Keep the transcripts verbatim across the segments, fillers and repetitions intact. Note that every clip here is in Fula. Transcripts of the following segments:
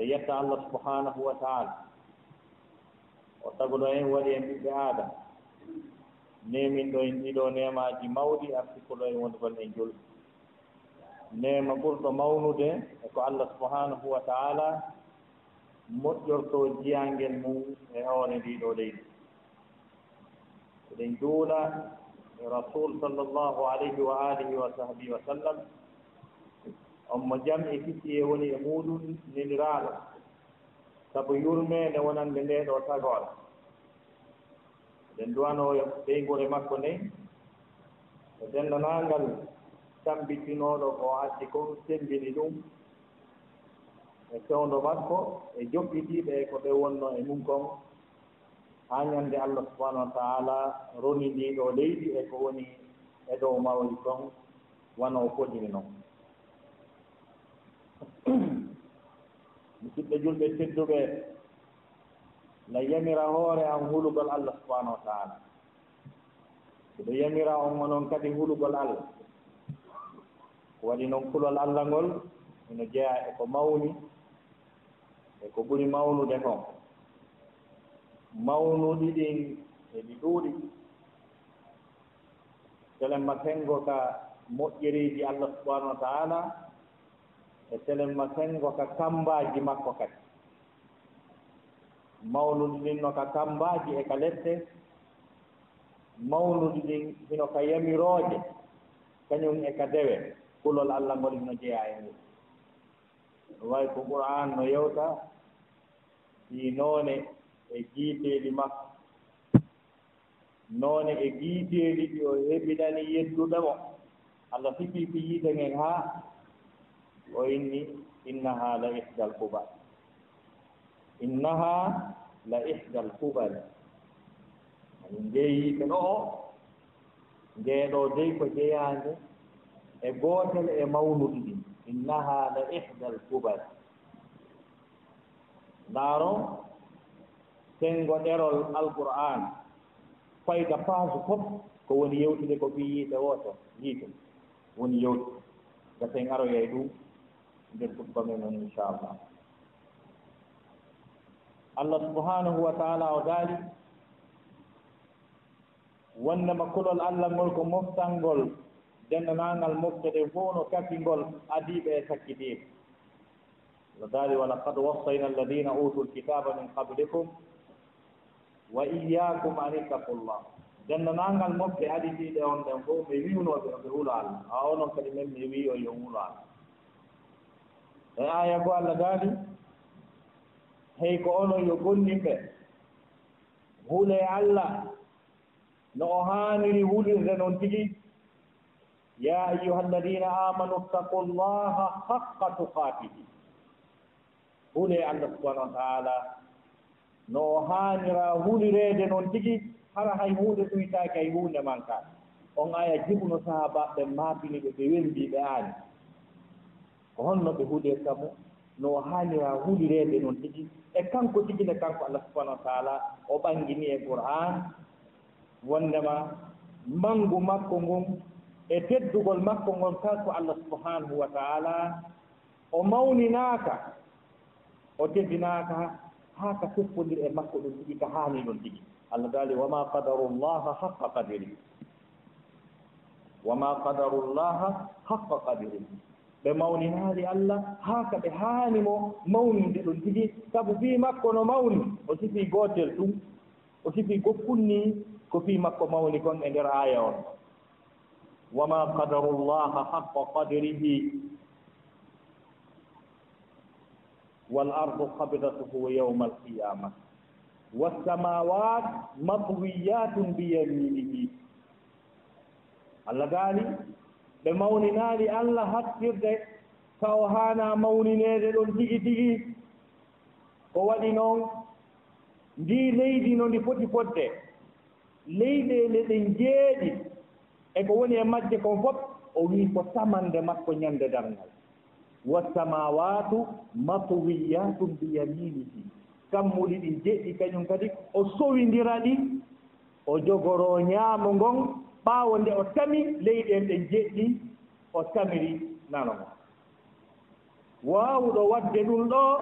E yetta Allah subhanahu wa ta'ala, o taguɗo en, waɗi en ɓiɓɓe Aadama, neeminɗo en ɗiɗo neemaaji mawɗi, arsukuɗo en wonugol en julɓe. Neema ɓurɗo mawnude e ko Allah subhanahu wa ta'ala moƴƴorto jiyaangel mum e hoore ndiɗo leydi. Eɗen juula e Rasul sallallahu alayhi wa alihi wa sahbihi wa sallam, on mo jam e kisiyee woni e muuɗum, neliraaɗo, sabu yurmeende wonande ndee ɗoo tagoore. Eɗen duwanoo ɓeynguure makko nden e denndaangal tambitinooɗo ko o addi kon, semmbini ɗum e fewndo makko e joɓɓitiiɓe e ko ɓe wonno e mum kon, haa ñande Allah subhanahu wa ta'ala roni ndii ɗoo leydi e ko woni e dow mawri kon, wano o fodiri non. Musidɓe julɓe tedduɓe, na yamira hoore an hulugol Allah subhanahu wa ta'ala. Miɗo yamira on onon kadi hulugol Allah. Ko waɗi non kulol Allah ngol ino jeyaa e ko mawni, e ko ɓuri mawnude kon. Mawnuɗi ɗin eɗi ɗuuɗi. Telen ma sengo ka moƴƴereeji Allah subhanahu wa ta'ala, e telen ma sengo ka kambaaji makko kadi. Mawnuɗi ɗin no ka kambaaji e ka lette, mawnuɗi ɗin hino ka yamirooje, kañum e ka dewe, kulol Allah ngol hino jeyaa e ngun. No wayi ko Qur'aan no yewta ɗii noone e jiiteeli makko, noone e jiiteeli ɗi o heɓinani yedduɓe mo. Allah sifii fii yiite ngen haa o inni, "Innaha la ihdal kubar." Innaha la ihdal kubar. Ani ngee yiite ɗoo, ngee ɗoo dey ko jeyaande e gootel e mawnuɗi ɗin. Innaha la ihdal kubar. Ndaaron senngo ɗerol Alqur'aan, fayda paasu fof ko woni yewtude ko fii yiite woote, yiite woni yewtude. Gasa en aroya e ɗum nder khutba men on, inchallah. Allah subhanahu wa ta'ala o daali, wonnde ma kulol Allah ngol ko moftangol denndaangal mofte ɗen fof no kafi ngol adiiɓe e sakkitiiɓe. No daali, "Wa laqad wassayna alladhina utul kitaba min qablikum wa iyyakum an ittaqullah." Denndaangal mofte aditiiɗe on ɗen fof, mi wi'unoo ɓe yo ɓe hulo Allah. A onon kadi men mi wi'i on yo on hulo Allah. E aaya goo Allah daali, "Hey ko onon yo gomɗinɓe, hulee Allah no o haaniri hulirde non tigi. Ya ayyuhalladhina amanu ittaqullaha haqqa tuqatihi." Hulee Allah subhanahu wa ta'ala no o haanira hulireede non tigi, hara hay huunde ɗuytaaki, hay huunde mankaaki. On aaya jibuno sahaabaaɓe ɓe maapini ɓe, ɓe wembi, ɓe aani. Ko honno ɓe hulirta mo? No o haanira hulireede non tigi. E kanko tigi ne, kanko Allah subhanahu wa ta'ala, o ɓangini e Qur'aan wondema manngu makko ngun e teddugol makko ngon, kanko Allah subhanahu wa ta'ala, o mawninaaka, o teddinaaka haa ka siffondir e makko ɗum tigi, ka haani ɗum tigi. Allah daali, "Wa ma qadarullaha haqqa qadrihi." "Wa ma qadarullaha haqqa qadrihi." Ɓe mawninaali Allah haa ka ɓe haani mo mawninde ɗum tigi, sabu fii makko no mawni. O sifii gootel ɗum, o sifii gokkun nii ko fii makko mawni kon e nder aaya on. "Wa ma qadarullaha haqqa qadrihi." "Wal ardu qabdatuhu yawmal qiyamah, was samawat matwiyatun bi yaminihi." Allah daali, ɓe mawninaali Allah hattirde ka o haanaa mawnineede ɗon tigi tigi. Ko waɗi non, ndii leydi no ndi foti fodde, leyɗeele ɗen jeeɗi, e ko woni e majje kon fof, o wi'i ko tamande makko ñande darngal. "Wa samawatu matwiyatun bi yaminihi." Kammuuli ɗin jeeɗi kañum kadi o sowindira ɗi, o jogoroo ñaamo ngon, ɓaawo nde o tami leyɗeele ɗen jeeɗi, o tamiri nano ngon. Waawuɗo waɗde ɗum ɗoo,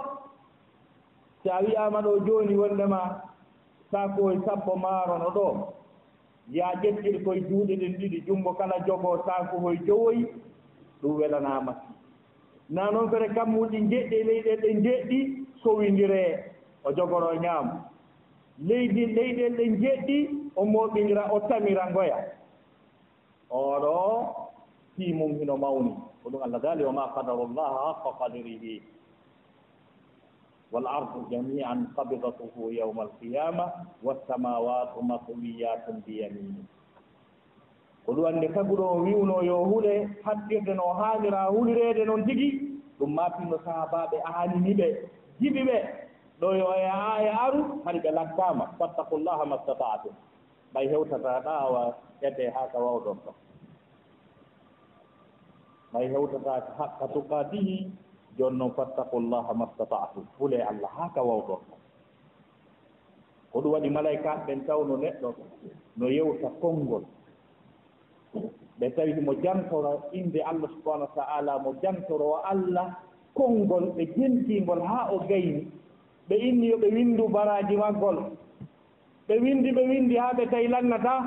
Si a wi'aama ɗo jooni wondema saakuhoy sappo maaro no ɗo, yaa ƴettir koy juuɗe ɗen ɗiɗi, junngo kala jogoo saakuhoy jowoy, ɗum welanaama si. Naa non fere kammuuli ɗi njeɗɗi e leyɗeele ɗe njeɗɗi sowindiree, o jogoroo ñaamo. Leydi, leyɗeele ɗe njeɗɗi, o mooɓindira, o tamira ngoya. Oɗo fii mum hino mawni. Ko ɗum Allah daali, "وما قدروا الله حق قدره والأرض جميعا قبضته يوم القيامة والسماوات مطويات بيمينه." Ko ɗum wonde taguɗo on wi'uno yo hule hattirde no haanira hulireede non tigi, ɗum maatinno sahaabaaɓe aanini ɓe, jibi ɓe, ɗo yo e aaya aru, hari ɓe lakkaama, "فاتقوا الله ما استطعتم." Ɓay hewtataa ɗaawa etee haa ka wawɗon ɗon. Ɓay hewtataa ka haqqa tuqaatihi, jooni non, "فاتقوا الله ما استطعتم." Hulee Allah haa ka wawɗon ɗon. Ko ɗum waɗi malaykaaɓe ɓen tawno neɗɗo no yewta konngol. Ɓe tawi himo jantora innde Allah subhanahu wa ta'ala, mo jantoroo Allah konngol, ɓe jentii ngol haa o gayni. Ɓe inni yo ɓe winndu baraaji maggol. Ɓe winndi, ɓe winndi haa ɓe tawi lannataa.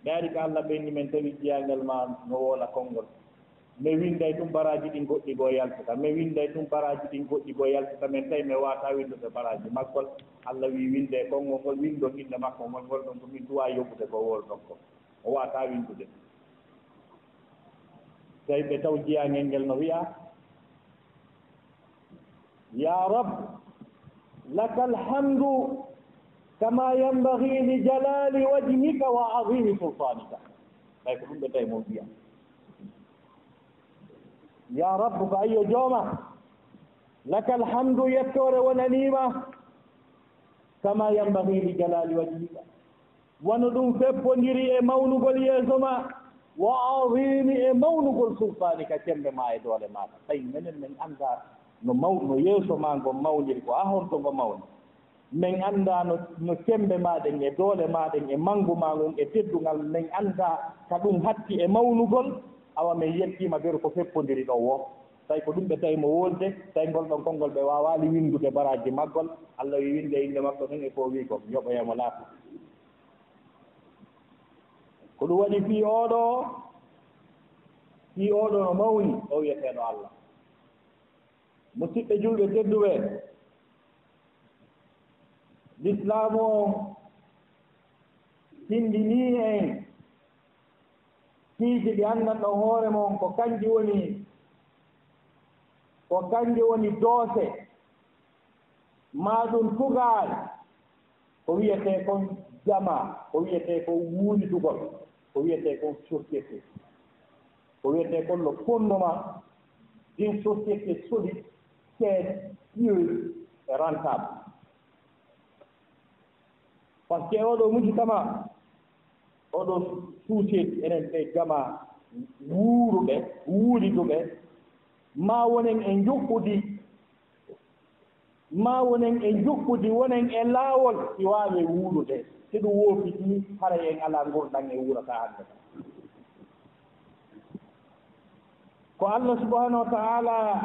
Ɓe ari ka Allah, ɓe inni, "Men tawi jiyaangal maa no woola konngol. Men winnday tun baraaji ɗin, goɗɗi goo yaltata. Men winnday tun baraaji ɗin, goɗɗi goo yaltata. Men tawi men waawataa winndude baraaji maggol." Allah wi'i, "Winndee konngol ngol, winndon innde makko ngol, ngol ɗon ko min tun waawi yoɓude ko wowlɗon kon." O waawataa winndude. Tawi ɓe taw jiyaangel ngel no wi'a, "يا رب، لك الحمد كما ينبغي لجلال وجهك وعظيم سلطانك." Ɓay ko ɗum ɓe tawi mo wi'a. "يا رب," ko ayyo jooma, "لك الحمد," yettoore wonanii ma, "كما ينبغي لجلال وجهك," wano ɗum feppondiri e mawnugol yeeso ma, "وعظيم," e mawnugol, "سلطانك," cemmbe ma e doole ma. Tawi menen men anndaa no maw-, no yeeso ma ngon mawniri, ko haa honto ngo mawni. Men anndaa no, no cemmbe ma ɗen e doole ma ɗen e manngu ma ngun e teddungal, men anndaa ka ɗum hatti e mawnugol, awa men yettiima beru ko feppondiri ɗon woo. Tawi ko ɗum ɓe tawi mo wolde, tawi ngol ɗon konngol ɓe waawaali winndude baraaji maggol, Allah wi'i, "Winndee innde makko ɗon e ko o wi'i kon, yoɓoyee mo laaɓi." Ko ɗum waɗi fii oɗo, fii oɗo no mawni, o wi'eteeɗo Allah. Musidɓe julɓe tedduɓe, Lislaamu on tinndinii en piiji ɗi anndan ɗon hoore mon, ko kanji woni, ko kanji woni doose, maa ɗum tugaal, ko wiyetee kon jamaa, ko wiyetee kon wuuridugol, ko wiyetee kon société, ko wiyetee kon le fondement d'une société solide, saine, pieuse et rentable. Par ce que oɗo mujtama, oɗo suuseeji, enen ɓe jamaa wuuruɓe, wuuriduɓe, maa wonen e njuɓɓudi, maa wonen e njuɓɓudi, wonen e laawol si waawe wuurude. Si ɗum woofitii, haray en alaa ngurndan en wuurata hannde. Ko Allah subhanahu wa ta'ala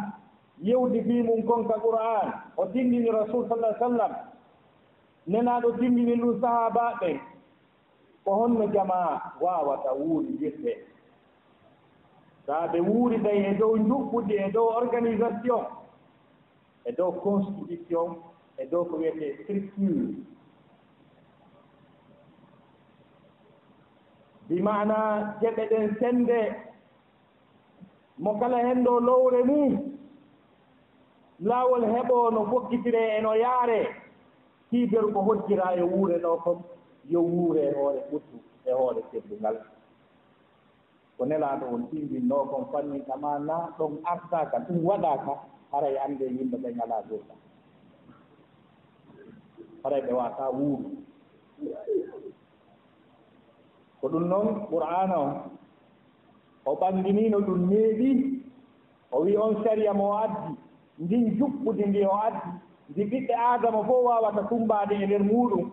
yewti fii mun kon ka Qur'aan, o tinndini Rasuul sallallahu alaihi wasallam, Nelaaɗo tinndini ɗum sahaabaaɓe ɓen. Ko honno jamaa waawata wuuridirde? Taa ɓe wuuriday e dow njuɓɓudi, e dow organisation, e dow constitution, e dow ko wiyetee structure. Bi maanaa geɓe ɗen sende, mo kala hen ɗo lowre mum, laawol heɓoo no fokkitiree e no yaaree, kiiberu ko hojjiraa yo wuure ɗo kon, yo wuure e hoore ɓuttu, e hoore teddungal. Ko Nelaaɗo on timmbinnoo kon fannin kama na ɗon artaaka, ɗum waɗaaka, haray anndee yimɓe ɓen alaa gurdam. Haray ɓe waawataa wuuru. Ko ɗum non Qur'aana on, o ɓannginiino ɗum neeɓi, o wi'i on sariya mo o addi, ndin juɓɓudi ndi o addi, ndi ɓiɓɓe Aadama fof waawata tummbaade e nder muuɗum,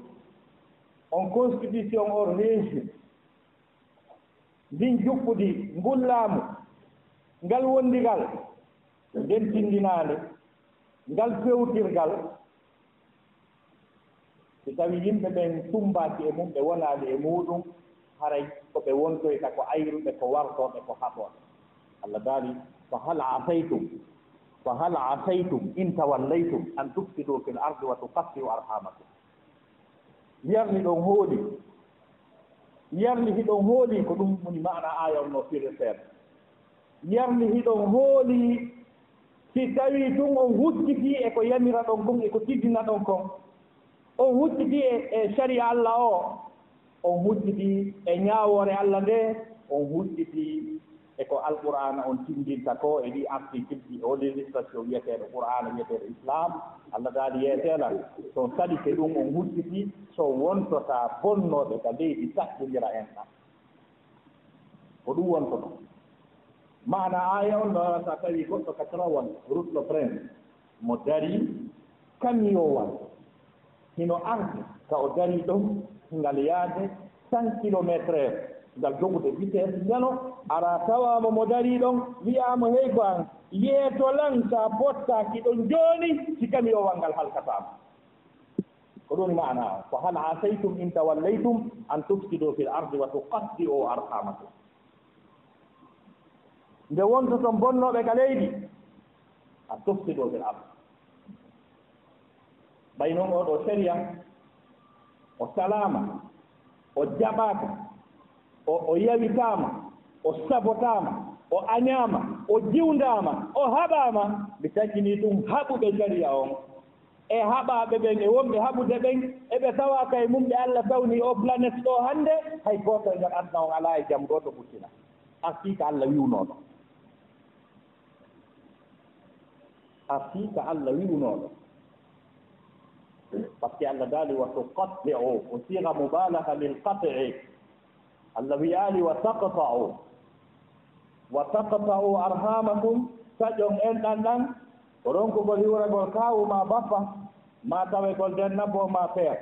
on constitution, on régime, ndin juɓɓudi, ngun laamu, ngal wondigal, nden tinndinaande. Ngal fewtirgal, si tawi yimɓe ɓen tumbaaki e mum, ɓe wonaali e muuɗum, haray ko ɓe wontoyta ko ayruɓe, ko wartooɓe, ko haɓooɓe. Allah daali, "Fa hal asaytum, fa hal asaytum in tawallaytum an tufsidu fil ardi wa tuqatti'u arhamakum." Yarni ɗon hooli, yarni hiɗon hooli, ko ɗum woni maana aaya on no firre seeɗa. Yarni hiɗon hooli, si tawii tun on huccitii e ko yamiraɗon kon, e ko tiddinaɗon kon, on huccitii e, e sariya Allah o, on huccitii e ñaawoore Allah nde, on huccitii e ko Alqur'aana on tinndinta ko, e ɗii article ɗi, e oo législation wiyeteeɗo Qur'aana, wiyeteeɗo Islam, Allah daali yeeteelan, so on salike ɗum, on huccitii, so wontotaa bonnooɓe ka leydi sakkindira enɗam. Ko ɗum wontoto. Maana aaya on no, so a tawi goɗɗo ka Trawon, Rutlo Prince, mo darii kamiyowal, hino arde ka o darii ɗon, ngal yaade cent kilomètres, ngal dogude vitesse, ndeno ara tawaama mo darii ɗon, wi'aama, "Hey ko an, yeeto lan, sa pottaaki ɗon jooni, si kamiyowal ngal halkataa ma." Ko ɗum maana, "Fa hal asaytum in tawallaytum an tufsidu fil ardi wa tuqatti'u arhamakum." Nde wontoton bonnooɓe ka leydi, an tufsidu fil ardi. Ɓay non oo ɗoo sariya, o salaama, o jaɓaaka, o, o yawitaama, o sabotaama, o añaama, o jiwndaama, o haɓaama, mi taƴinii ɗum haɓuɓe sariya on. E haɓaaɓe ɓen, e wonɓe haɓude ɓen, e ɓe tawaaka e mum ɓe Allah tawni oo planète ɗoo hannde, hay gooto e nder aduna on alaa e jam gooto ɓuttina. Artii ka Allah wi'unoo ɗon. Artii ka Allah wi'unoo ɗon. Par ce que Allah daali, "Wa tuqatti'u", o siga mubalagha lil qat'i. Allah wi'aali, "Wa taqta'u, wa taqta'u arhamakum", taƴon enɗan ɗan, ko ronkugol hiwragol kaawu maa bappa, maa tawegol nder nabbo maa feer.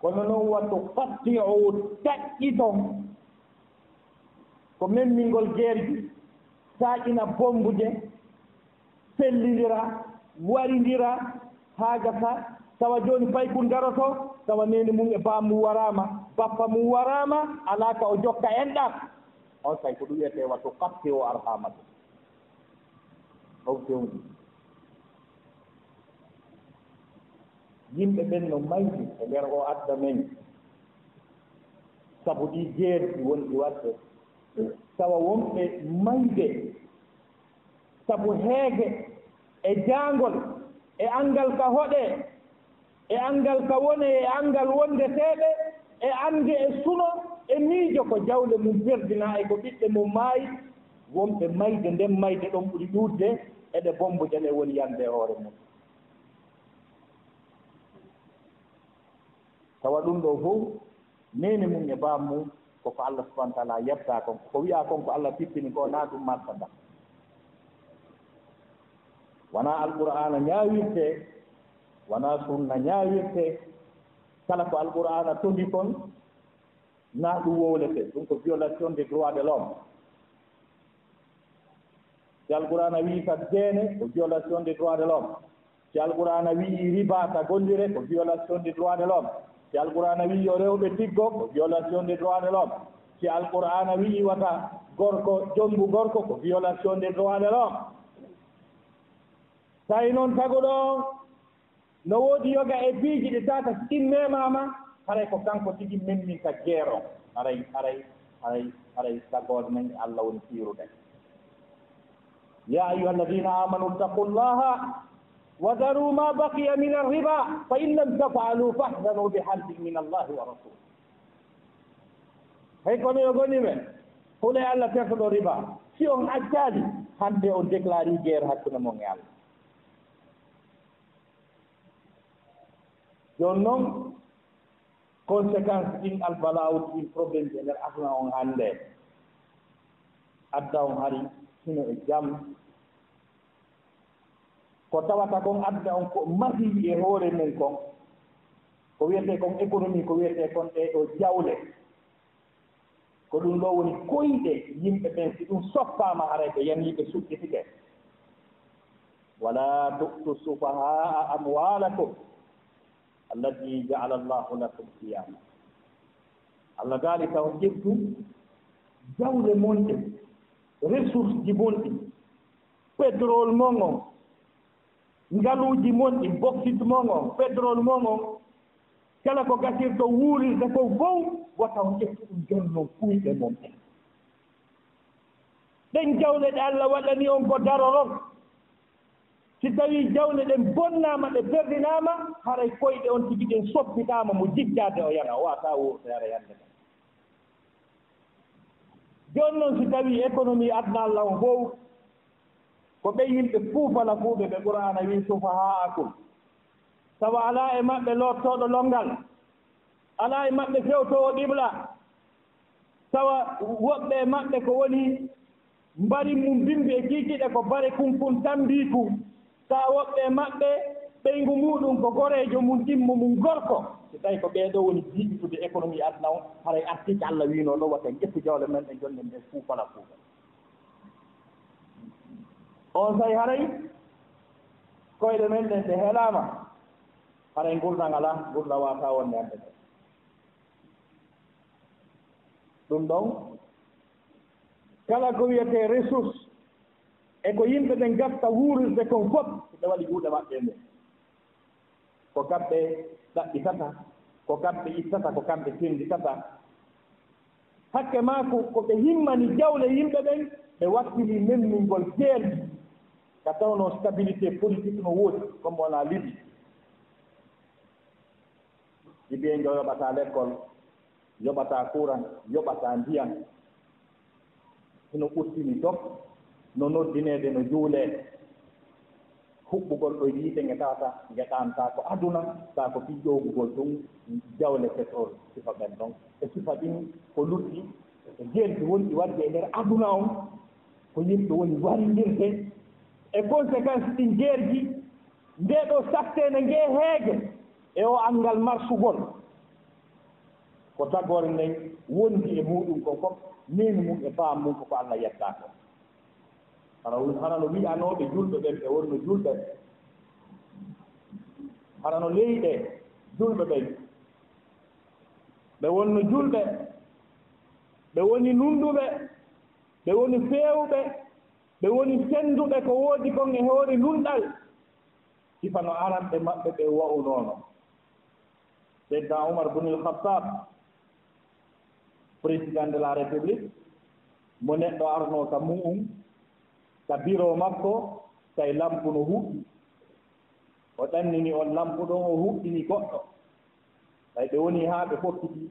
Kono non, "Wa tuqatti'u", taƴƴiton, ko memmingol geerji, saaƴina bombuuje, fellindira, warindira, haa gasa, tawa jooni paykun daroto, tawa neene mum e baam mum waraama, bappa mum waraama, alaa ka o jokka enɗam. On kay ko ɗum wiyetee wa tuqatti'u arhamakum. On fewndi. Yimɓe ɓen no mayde e nder oo adda men. Sabu ɗii geerɗi wonɗi waɗde. Tawa wonɓe mayde sabu heege e jaangol e anngal ka hoɗee, e anngal ka wonee, e anngal wondeteeɓe, e annde e suno, e miijo ko jawle mum perdinaa e ko ɓiɓɓe mum maayi, wonɓe mayde, nden mayde ɗon ɓuri ɗuuɗde e ɗe bombuuje ɗe woni yande e hoore mum. Tawa ɗum ɗoo fof, neene mum e baam mum, ko ko Allah subhanahu wa taala yetta kon, ko wi'a kon ko Allah tippini ko, na ɗum marta nda. Wona Alqur'aana ñaawirte, wona sunna ñaawirte, kala ko Alqur'aana tondi kon, na ɗum wowlete, ɗum ko violation des droits de l'homme. Si Alqur'aana wi'i ka deene, ko violation des droits de l'homme. Si Alqur'aana wi'i riba ka gollire, ko violation des droits de l'homme. Si Alqur'aana wi'i yo rewɓe tiggo, ko violation des droits de l'homme. Si Alqur'aana wi'i wata gorko jombu gorko, ko violation des droits de l'homme. Tawi noon taguɗo on no woodi yoga e piiji ɗi tata si ɗin memaama, haray ko kanko tigi memminta geer on. Haray, haray, haray, haray tagoore nden e Allah woni fiirude. يا أيها الذين آمنوا اتقوا الله وذروا ما بقي من الربا فإن لم تفعلوا فأذنوا بحرب من الله ورسوله. Hey kono yo goniiɓe, hule Allah tertuɗo riba. Si on accaali, hannde on déclare guerre hakkunde mon e Allah. Jooni noon, conséquence ɗin albala'uuji ɗin, problème ji e nder aduna on hannde, adda on hari hino e jam. Ko tawata kon aduna on ko mahii e hoore mum kon, ko wiyetee kon économie, ko wiyetee kon ɗee ɗoo jawle. Ko ɗum ɗoo woni koyɗe yimɓe ɓen, si ɗum soppaama, haray ɓe yanii, ɓe suɓɓitike. ولا تؤتوا السفهاء أموالكم التي جعل الله لكم قياما. Allah daali taw ƴettu jawle mon ɗe, ressource ji mon ɗi, pétrole mon on, ngaluuji mon ɗi, bauxite mon on, pétrole mon on, kala ko gasirɗo wuurirde ko fof, wata on ƴettu ɗum jonnon kuyɗe mon ɗen. Ɗen jawle ɗe Allah waɗani on ko daroron. Si tawii jawle ɗen bonnaama, ɗe perdinaama, haray koyɗe on tigi ɗen soppitaama mo jijjaade o yana, o wata wuurde haray hannde kan. Jooni noon, si tawii économie aduna Allah on fof, ko ɓe yimɓe fuufalafuuɓe ɓe Qur'aana wii sufahaakum, tawa alaa e maɓɓe loottooɗo lonngal, alaa e maɓɓe fewtoowo qibla, tawa woɓɓe e maɓɓe ko woni mbari mum bimbi e kiikiɗe ko bare kunkun tambiiku, tawa woɓɓe e maɓɓe ɓeyngu muɗum ko goreejo mum, ɗimmo mum gorko. Si tawi ko ɓee ɗoo woni jiiɓitude économie aduna on, haray article Allah wiinoo ɗoo wata en ƴettu jawle men ɗen jonnen ɗen fuufalafuuɓe. On say haray koyɗe men ɗen ɗe heɗaama, haray ngurndan alaa, ngurndan waata wonde hannde ɗo. Ɗum ɗon, kala ko wiyetee ressource e ko yimɓe ɓen gatta wuurirde kon fof, ɓe waɗi juuɗe maɓɓe e mum. Ko kamɓe ɗaɓɓitata, ko kamɓe ittata, ko kamɓe sennditata. Hakke maa ko, ko ɓe himmani jawle yimɓe ɓen, ɓe wattili memmingol geerɗi, ka tawnoo stabilité politique no woodi, comme wona Libye. Libyen jo yoɓataa lekkol, yoɓataa kuran, yoɓataa ndiyan. Hino ɓurtini dok, no noddineede, no juulee. Huɓɓugol ɗo yiite nge tawata nge ɗaantaa ko aduna, taa ko fii ƴoogugol ɗum jawle pétrole, sifa ɓen ɗon. E sifa ɗin ko lutti, e geerɗi wonɗi waɗde e nder aduna on, ko yimɓe woni warindirde e conséquence ɗin geerɗi, ndee ɗoo satteende, ngee heege e oo anngal marsugol. Ko tagoore nden wondi e muuɗum kon fof, neeni mum e baam mum ko ko Allah yettaa ko. Hara, hara no wi'anooɓe julɓe ɓen, ɓe wonno julɓe. Hara no leyɗe julɓe ɓen, ɓe wonno julɓe, ɓe woni nunɗuɓe, ɓe woni feewɓe, ɓe woni sennduɓe ko woodi kon e hoore nunɗal. Sifa no aranɓe maɓɓe ɓe wa'unoono. Seydina Umar bunil Khattab, président de la République, mo neɗɗo arnoo ka mu'un, ka biro makko, tawi lampu no huɓɓi. O ɗannini on lampu ɗon, o huɓɓini goɗɗo. Tawi ɓe woni haa ɓe fokkiti.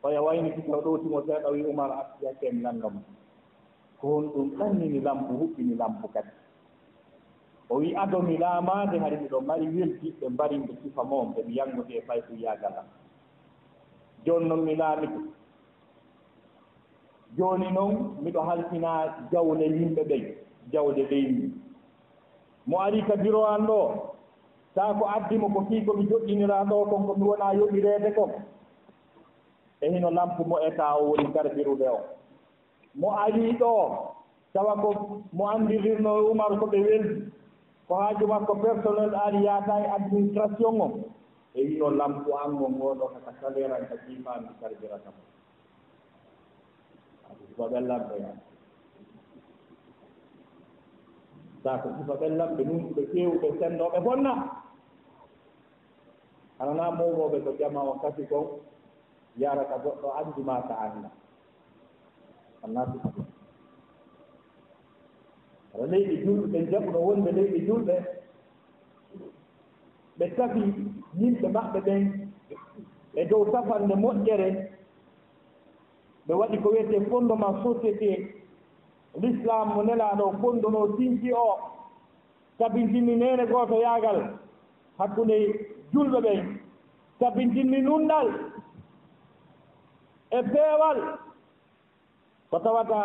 Oya wayniti taw ɗowti mo seeɗa, wi Umar, accu hakke mi lanndoma. Ko honɗum ɗannini lampu, huɓɓini lampu kadi? O wi, ado mi laamaade, hari miɗo mari weldiiɓe mbarinɓe sifa mon, ɓe mi yanngodi e faykuyyaagal am. Jooni non mi laamike. Jooni non miɗo halfina jawle yimɓe ɓen, jawle leydi. Mo ari ka biro an ɗoo, taa ko addi mo ko fii ko mi joɗɗiniraa ɗoo kon, ko mi wonaa yoɓireede kon. E hino lampu mo Etaa o woni karbirude on. Mo ari ɗoo, tawa ko mo anndirirnoo e Umar ko ɓe weldi, ko haaju makko personnel ari yaata e administration on. E hino lampu an on ngoo ɗoo kaka saleran ka jiifaami karbirata mo. Ko sifa ɓen lamɓe. Taa ko sifa ɓen lamɓe nunɗuɓe, feewuɓe, senndooɓe, bonna. Hana naa moomooɓe ko jama on kasi kon, yara ka goɗɗo anndi maa ka annda. Annaa sifa ɓen. Hara leyɗe julɓe, ɓen jaɓuno wonɓe leyɗe julɓe, ɓe tafi yimɓe maɓɓe ɓen e dow tafannde moƴƴere. Ɓe waɗi ko wiyetee fondement société l'islam mo Nelaaɗo fondonoo tinki o, tabintinni neene gootoyaagal hakkunde julɓe ɓen, tabintinni nunɗal e peewal, ko tawata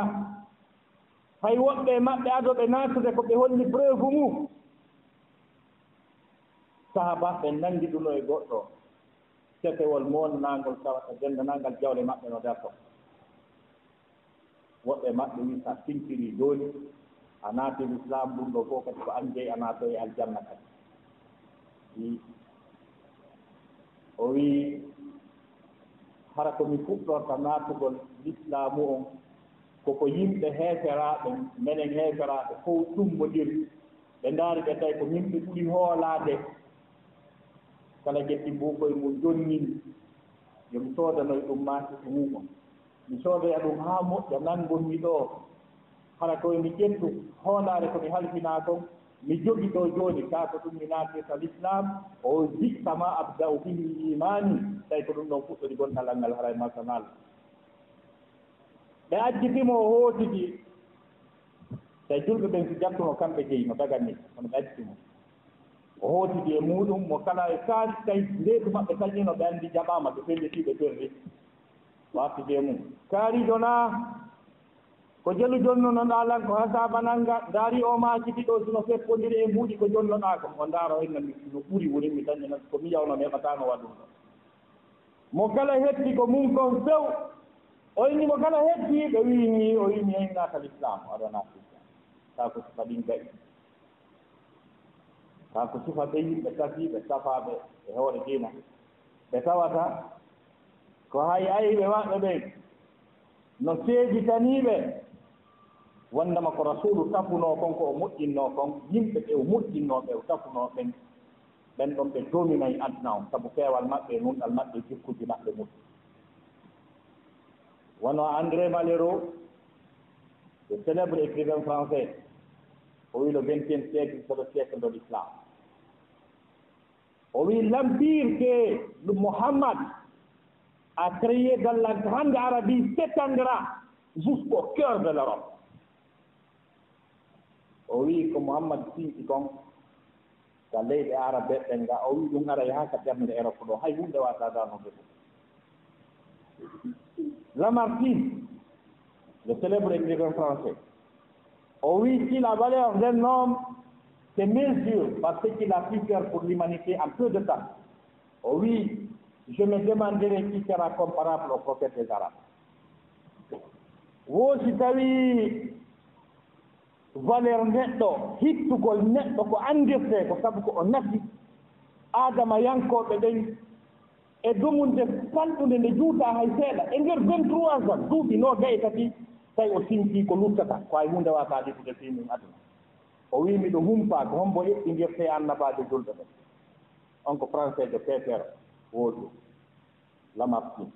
hay woɓɓe e maɓɓe ado ɓe naatude ko ɓe holli preuve mum. Sahaabaaɓe ɓen nanngiduno e goɗɗo setewol monnangol tawata denndanangal jawle maɓɓe no darto. Woɓɓe maɓɓe wi, sa tinkirii jooni, A naati l'islam, ɗum ɗo fof kadi ko an jeyi, a naatoyi aljanna kadi. I, o wii, hara ko mi fuɗɗorta naatugol l'islaamu on, ko ko yimɓe heeferaaɓe, menen heeferaaɓe fof tummbondiri, ɓe ndaari ɓe tawi ko min ɓe ɓuri hoolaade. Kala ƴetti mbuukoy mum jonnini, yo mi soodanoy ɗum maaki ko mum on. Mi soodoya ɗum haa moƴƴa, nanngon mi ɗoo. Hara koye mi ƴettu hoolaare ko mi halfinaa kon, mi jogi ɗoo jooni, kaa ko ɗum mi naatirta l'islam, o bi'sa ma abda'u bihi imaani, tawi ko ɗum ɗon fuɗɗori gonɗalal ngal, haray masanal. Ɓe acciti mo, o hootidi. Tawi julɓe ɓen si jattuno kamɓe jeyi, no daganni, kono ɓe acciti mo. O hootidi e muuɗum, mo kala e kaari, tawi reedu maɓɓe taƴino, ɓe anndi jaɓaama, ɓe felliti, ɓe perri. O arti bee mum. Kaariijo naa, ko jelu jonnunoɗaa lan, ko hasaaba nannga, ndaari o maakiti ɗoo, si no feppondiri e mbuuɗi ko jonnoɗaa kon. O ndaara o inna mi no ɓuri woni mi dañana ko mi yawno mi heɓataa no waɗum ɗo. Mo kala hetti ko mum kon few. O inni mo kala hetti, ɓe wi'i ni, o inni en naata l'islam, o aɗa naata l'islam. Kaa ko sifa ɗin ga'i. Kaa ko sifa ɓe yimɓe tafiiɓe, tafaaɓe e hoore diina. Ɓe tawata ko hay ayɓe maɓɓe ɓen no seeditanii ɓe, wonndema ko Rasuulu tafunoo kon, ko o moƴƴinnoo kon, yimɓe ɓe o moƴƴinnoo ɓe, o tafunoo ɓen, ɓen ɗon ɓe doominay aduna on, sabu peewal maɓɓe e nunɗal maɓɓe e jikkuuji maɓɓe moƴƴi. Wano André Malraux, le célèbre écrivain français, o wi le vingtième siècle, c'est le siècle de l'islam. O wi l'empire que le Muhammad a créé dans la grande Arabie s'étendra jusqu'au cœur de l'Europe. O wi ko Muhammad sinci kon ka leyɗe Arabe ɓen ga, o wi ɗum ara yaha ka ɓernde Europe ɗo, hay huunde wata dano ɓe ɗum. Lamartine, le célèbre écrivain français, o wi si la valeur d'un homme se mesure par ce qu'il a pu faire pour l'humanité en peu de temps, o wi, je me demanderai qui sera comparable au prophète des Arabes. Wo si tawi valeur neɗɗo, hittugol neɗɗo ko anndirtee ko sabu ko o nafi Aadama yankooɓe ɓen e dumunde fanɗunde nde juutaa hay seeɗa. E nder vingt-trois ans, duuɓi noogay e tati, tawi o sinkii ko luttata, ko hay huunde waawataa defude fii mum aduna. O wii, miɗo humpaa ko hombo eɓɓindirtee annabaajo julɓe ɓen. On ko français de Peter Wojo, Lamartine.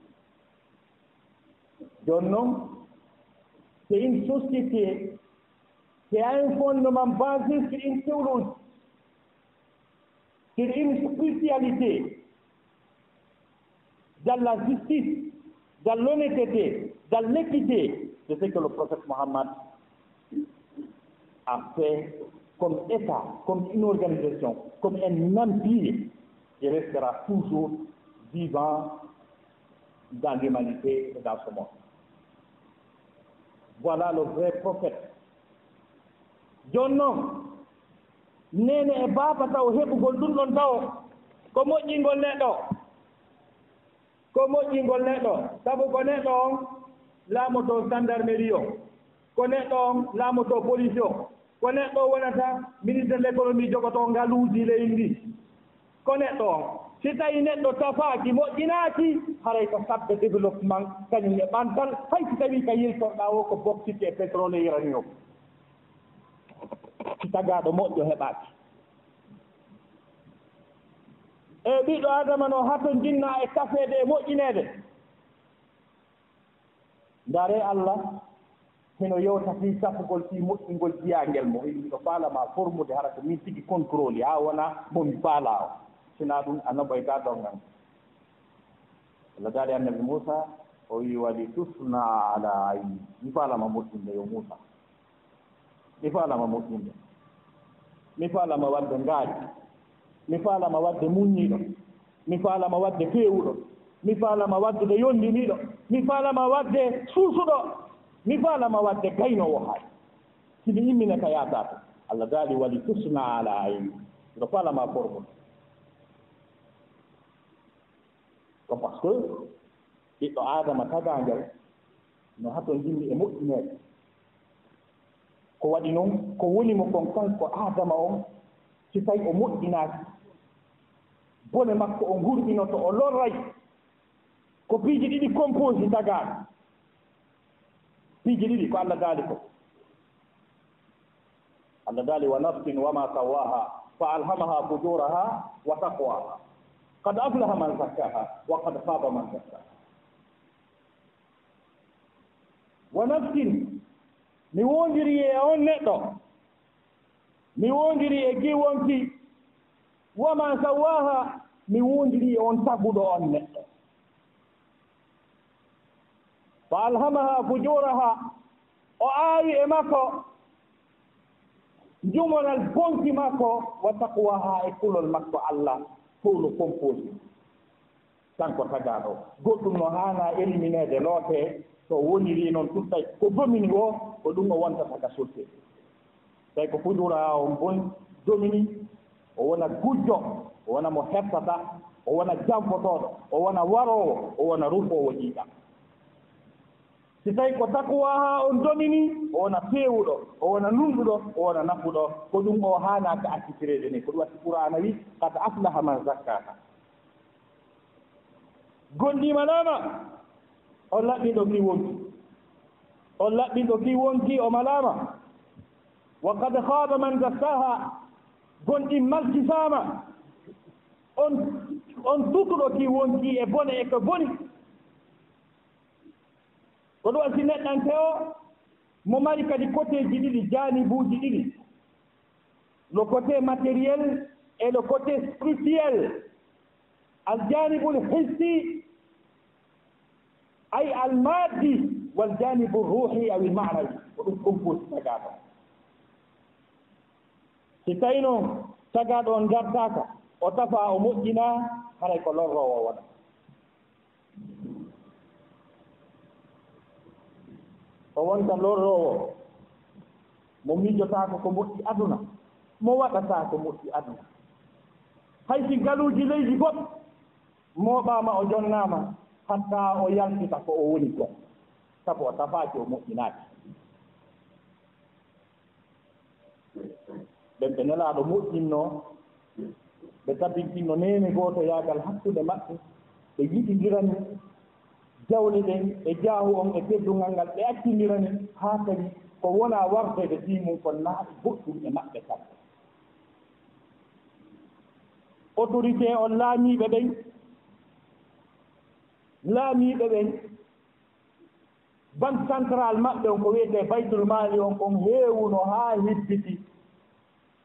Jooni non, c'est une société qui a un fondement basé sur une théologie, sur une spiritualité, dans la justice, dans l'honnêteté, dans l'équité, c'est ce que le prophète Mohammed a fait comme État, comme une organisation, comme un empire qui restera toujours vivant dans l'humanité et dans ce monde. Voilà le vrai prophète. Jooni non, neene e baaba taw heɓugol ɗum ɗon taw ko moƴƴingol neɗɗo. Ko moƴƴingol neɗɗo, sabu ko neɗɗo on laamotoo gendarmerie o, ko neɗɗo on laamotoo police o, ko neɗɗo o wonata ministre de l'économie, jogotoo ngaluuji leydi ndi. Ko neɗɗo on, si tawi neɗɗo tafaaki, moƴƴinaaki, haray ko sabbe développement, kañum e ɓantal, hay si tawi ka yiltorɗaa o ko bauxite e pétrole e uranium. Si tagaaɗo moƴƴo heɓaaki. E ɓiɗɗo Adama no hatonjinna e tafeede e moƴƴineede. Ndaaree Allah hino yewta fii safugol, fii moƴƴingol jiyaangel mo. Ino miɗo faala ma formude hara ko min tigi contrôle, haa wona mo mi faalaa o. Sinaa ɗum, a noɓoytaa donngal. Allah daali Annabi Muusa, o wii, "Wali tusna ala ayni." Mi faala ma moƴƴinde, yo Muusa. Mi faala ma moƴƴinde. Mi faala ma waɗde ngaaji. Mi faala ma waɗde muññiiɗo. Mi faala ma waɗde feewuɗo. Mi faala ma waɗde yondiniiɗo. Mi faala ma waɗde suusuɗo. Mi faala ma waɗde gaynoowo haay. Si mi immina ka yaataaka. Allah daali, "Wali tusna ala ayni." Miɗo faala ma formule. Ko parce que ɓiɗɗo Aadama tagaangal no hatonjinni e moƴƴineede. Ko waɗi noon, ko woni mo kon kanko Aadama on, si tawi o moƴƴinaaki, bone makko on hurɓinoto, o lorray. Ko piiji ɗiɗi composé tagaaɗo. Piiji ɗiɗi ko Allah daali ko. Allah daali: "Wa nafsin wa ma sawwaha, fa alhamaha fujuraha wa taqwaha. Qad aflaha man zakkaha, wa qad khaba man dassaha." Wa nafsin, mi wondiri e on neɗɗo, mi wondiri e kii wonki, wa ma sawwaha, mi wondiri e on taguɗo on neɗɗo. Fa alhamaha fujuraha, o aawi e makko jumoral bonki makko, wa taqwaha, e kulol makko Allah, fow no composé. Kanko tagaaɗo, goɗɗum no haana élimineede, lootee, so woniri noon tuttay ko domini o, ko ɗum o wontata ka sotte. Tawi ko fujura on bon domini, o wona gujjo, o wona mo hettata, o wona janfotooɗo, o wona waroowo, o wona rufoowo ƴiiƴam. Si tawi ko takwa haa on domini, o wona feewuɗo, o wona nunɗuɗo, o wona nafuɗo. Ko ɗum o haanaa ka accitireede ni. Ko ɗum waɗi Qur'aana wi: "Qad aflaha man zakkaha." Gonɗii malaama, on laɓɓinɗo kii wonki. On laɓɓinɗo kii wonki, o malaama. "Wa qad khaba man dassaha." Gonɗii malkisaama. On, on tutuɗo kii wonki e bone e ko boni. Ko ɗum waɗi si neɗɗanke o mo mari kadi koteeji ɗiɗi, jaanibuuji ɗiɗi, le côté matériel et le côté spirituel, al janibul hissi, ay al maddi, wal janibu ruhi aw al ma'nawi, ko ɗum composé tagaaɗo. Si tawi noon tagaaɗo on dartaaka, o tafaa, o moƴƴinaa, haray ko lorroowo wona. O wonta lorroowo, mo miijotaako ko moƴƴi aduna, mo waɗataa ko moƴƴi aduna. Hay si galuuji leydi fof mooɓaama, o jonnaama, hatta o yaltita ko o woni ko, sabu o tafaaki, o moƴƴinaaki. Ɓen ɓe Nelaaɗo moƴƴinnoo, ɓe tabintinno neene gootoyaagal hakkunde maɓɓe, ɓe yiɗindirani jawle ɗen e jaahu on e teddungal ngal, ɓe accindirani, haa tawi ko wonaa wardeede fii mum kon, naa e goɗɗum e maɓɓe kamɓe. Autorité on, laamiiɓe ɓen, laamiiɓe ɓen, Banque centrale maɓɓe on, ko wiyetee Baytul Maali on, kon heewuno haa hibbiti.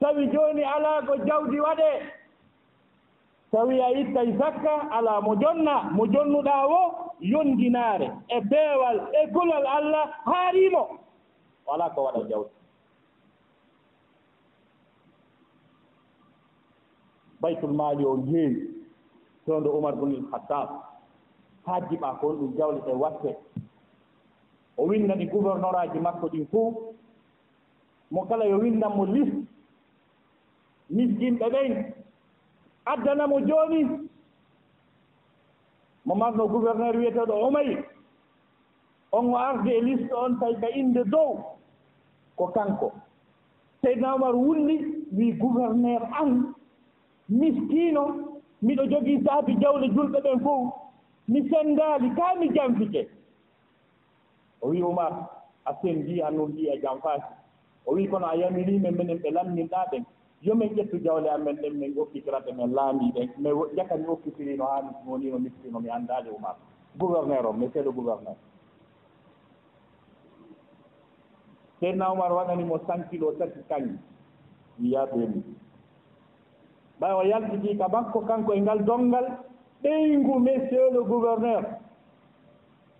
Tawi jooni alaa ko jawdi waɗee. Tawi a ittay zakka, alaa mo jonna, mo jonnuɗaa wo yondinaare e peewal e kulol Allah haarii mo. Walaa ko waɗa jawdi. Baytul Maali on heewi, fewndo Umar bun il Khattab, haa jiɓa ko honɗum jawle ɗe watte. O winndani gouverneur aji makko ɗin fow, mo kala yo winndan mo liste miskinɓe ɓen, addana mo jooni. Mo marno gouverneur wiyeteeɗo Umayr, on o ardi e liste on, tawi ka innde dow ko kanko. Seydina Umar wulli, wi, "Gouverneur an, miskiino, miɗo jogii saabi jawle julɓe ɓen fow, mi senndaali, kaa mi janfike?" O wi, "Umar, a senndii, a nunɗii, a janfaaki." O wi, "Kono a yamirii men, menen ɓe lamminɗaa ɓen, yo men ƴettu jawle amen ɗen, men okkitira ɗe men laamii ɗen, mais wo-, jaka mi okkitiriino haa mi woniino miskiino, mi anndaali Umar." Gouverneur on, monsieur le gouverneur. Seydina Umar waɗani mo sankilo tati kaŋŋe, mi yaaɓe mo. Ɓay o yaltitii ka makko, kanko e ngal donngal, ɓeyngu monsieur le gouverneur,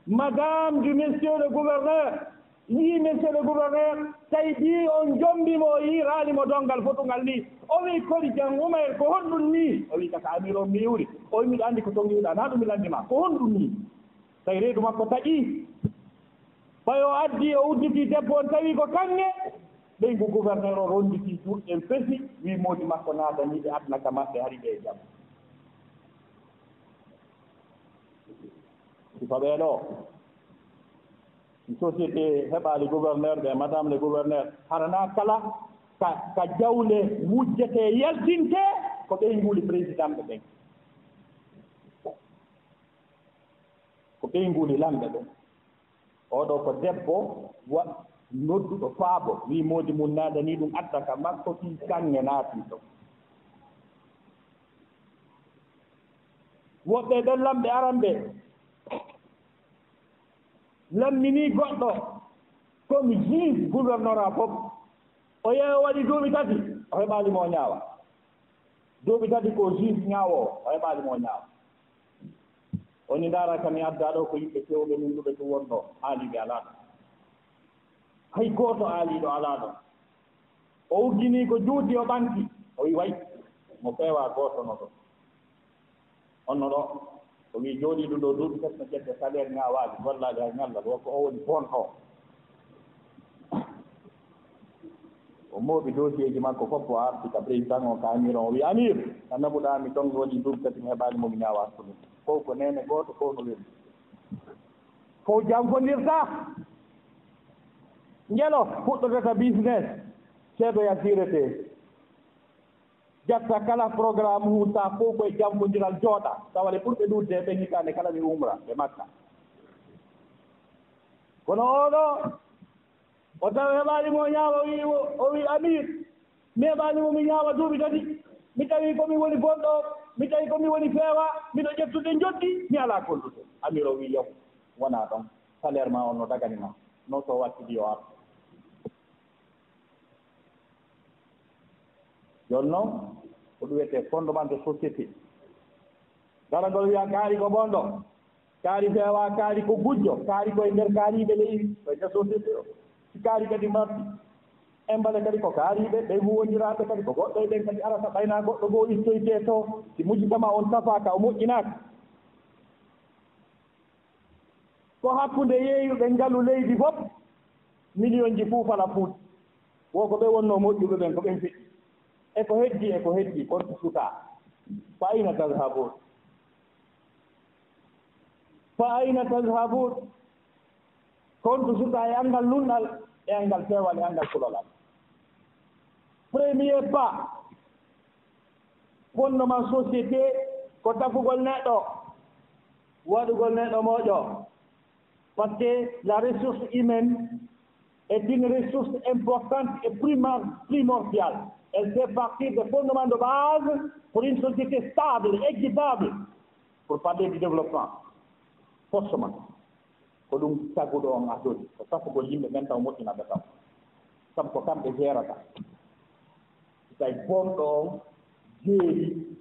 madame du monsieur le gouverneur, yii monsieur le gouverneur, tawi bii on jombi mo, o yii raali mo donngal fotungal nii. O wii, "Kori jan Umayr, ko honɗum nii?" O wii, "Kaka amir on mi iwri." O wii, "Miɗo anndi ko tongiwɗaa, naa ɗum mi lanndi ma. Ko honɗum nii?" Tawi reedu makko taƴii. Ɓay o addii, o udditii debbo on, tawi ko kaŋŋe. Ɓeyngu gouverneur o ronditii juuɗe ɗen, fesi, wii moodi makko naatanii ɓe aduna ka maɓɓe, hari ɓe e jam. Sifa ɓee ɗoo, Société heɓaali gouverneur ɓe, madame le gouverneur, hara na kala ka, ka jawle wujjetee, yaltintee, ko ɓeynguuli président ɓe ɓen. Ko ɓeynguuli lamɓe ɓen. Oɗo ko debbo wa-, nodduɗo faabo, wii moodi mum naadanii ɗum adda ka makko, fii kaŋŋe naati ɗon. Woɓɓe ɓen lamɓe aran ɓe lamminii goɗɗo comme juge gouvernorat fof. O yehi o waɗi duuɓi tati, o heɓaali mo o ñaawa. Duuɓi tati ko juge ñaawoowo, o heɓaali mo o ñaawa. O ni, ndaara ka mi addaa ɗoo ko yimɓe kewɓe nunɗuɓe tun won ɗoo, aaliiɓe alaa ɗoo. Hay gooto aaliiɗo alaa ɗoo. O uddinii ko juuti, o ɓanti. O wi, way, mo feewaa gooto no ɗoo. On no ɗoo, o wi, jooɗiiɗo ɗoo duuɓi tati no ƴette salaire ñaawaali, gollaali hay ñallal, o ko o woni bonɗo. O mooɓi dossier ji makko fof, o arti ka président on, ka amir on. O wi, amir, a naɓuɗaa mi ton, mi waɗi duuɓi tati mi heɓaali mo mi ñaawaali ko ɗum. Ko ko neene gooto, ko no weli. Ko janfondirta. Njelo fuɗɗotata business, ceedoya sirete. Jatta kala programme mum, sa fof koye jamfondiral jooɗa. Tawa le ɓurɓe ɗuuɗde e ɓen hitaande kala mi umra e Makka. Kono oɗo, o tawi heɓaali mo ñaawa, o wi, o wi, amir, mi heɓaali mo mi ñaawa duuɓi tati. Mi tawi ko mi woni bonɗo, mi tawi ko mi woni feewa, miɗo ƴettude njoɓdi, mi alaa kollude. Amir o wi, yaw, wonaa ɗon. Salaire ma on no dagani ma. Non so wakkidi yo ar. Jooni noon, ko ɗum wiyetee fondement de société. Daragol wiya kaari ko bonɗo, kaari feewa, kaari ko gujjo, kaari ko e nder kaariiɓe leydi, ko e nder société o. Si kaari kadi marti, embale kadi ko kaariiɓe, ɓe huwondiraaɓe kadi ko goɗɗo e ɓen kadi arata, ɓayna goɗɗo goo ittoytee to, si mujtama on tafaaka, o moƴƴinaaka. Ko hakkunde yeeyuɓe ngalu leydi fof, miliyonji fuu fala fuuti. Wo ko ɓe wonnoo moƴƴuɓe ɓen, ko ɓen feƴƴi. E ko heddi, e ko heddi, kontu sutaa. Fa ayna tadhhabun? Fa ayna tadhhabun? Kontu sutaa e anngal lunɗal, e anngal peewal, e anngal kulolal. Premier pas, fondement société ko tafugol neɗɗo, waɗugol neɗɗo moƴƴo. Parce que la ressource humaine est une ressource importante et primar-, primordiale. Elle fait partie des fondements de base pour une société stable, équitable, pour parler du développement. Forcément. Ko ɗum taguɗo on adori, ko safugol yimɓe ɓen taw moƴƴinaɓe taw. Sabu ko kamɓe jeerata. Si tawi bonɗo on jeeri,